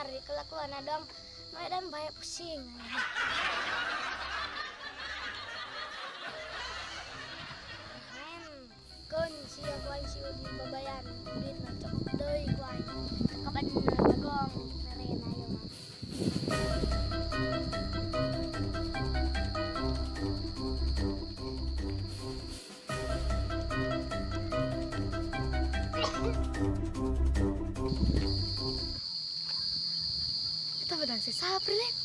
Marni kelakuan dong. Nu edan bae pusing. Keun sia ku aing si Udi babayan duit mah cokok deui ku aing. Teu bener bagong merena ieu mah. Eta bedang si Sapri lain.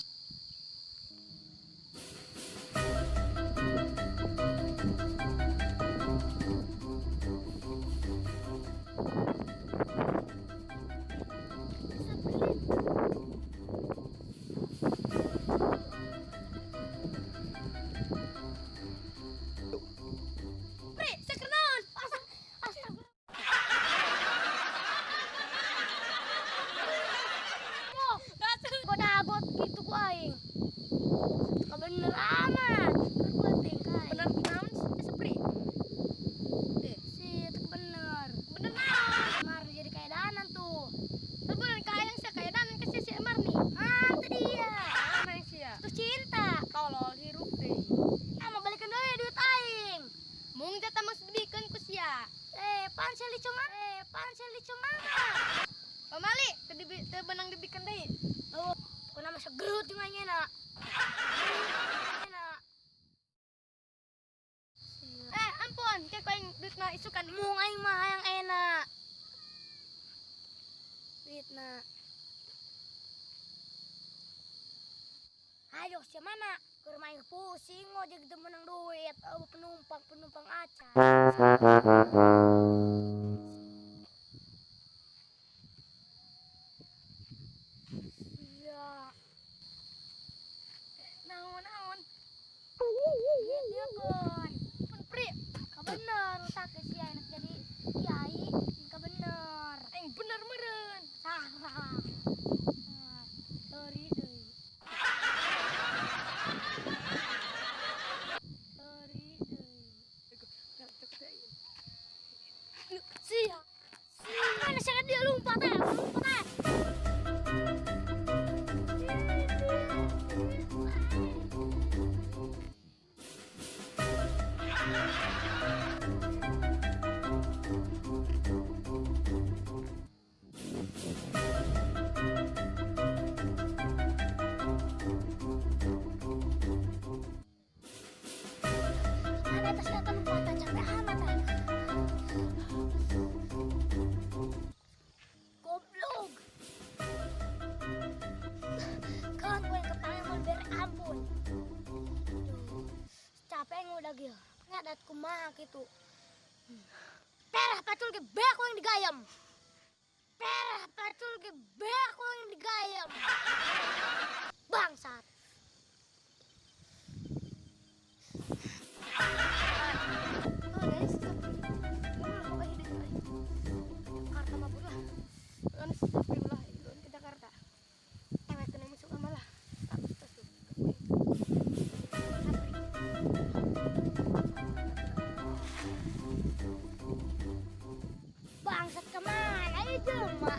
Pri, sekenaon. Astagfirullah. Godagot gitu ku aing. Bener amat. Keur penting ka aing. Bener naon si Sapri? Si itu bener. Bener naon? Marni jadi kaedanan tuh. Bener ka aing sia kaedanan ka sia si Marni. Ah, itu dia. Ah, aing sia. Tuh cinta. Tolol hirup deui. Ah, mau balikin deui duit aing. Mung jatah mah dibikeun ku sia. Pan sia licungan. Pan sia licungan. Pamali, teu benang dibikeun deui. Oh, kuna mah segerut jeung aing enak. Enak. Ampun, ke ku aing duit mah isukan. Mung aing mah hayang enak. Duitna. Ayo sia mana? Keur mah aing pusing ngojek teu meunang duit. Oh, penumpang acan. Iya. Naon-naon? Iya dia kan. Pun Pri, ka bener otak sia enak jadi kiai, ka bener. Aing bener meureun. Salah. Sorry deui. Sorry deui. Sia. Sia mana sia dia lompat eh, lompat eh. Ada atas kata lompatan capek amat ah. Goblok. Kan gue yang kepala mau beri ampun. Duh, capek ngudah gitu. Ngadat kumaha gitu. Perah pacul ge beak yang digayam. Perah pacul ge beak yang digayam. Bangsat. Oh, guys, Jakarta mah lah. Kan Sapri lah, ke Jakarta. Ewek kena masuk amalah. Status tuh. Sapri. Bangsat kemana itu, Mak?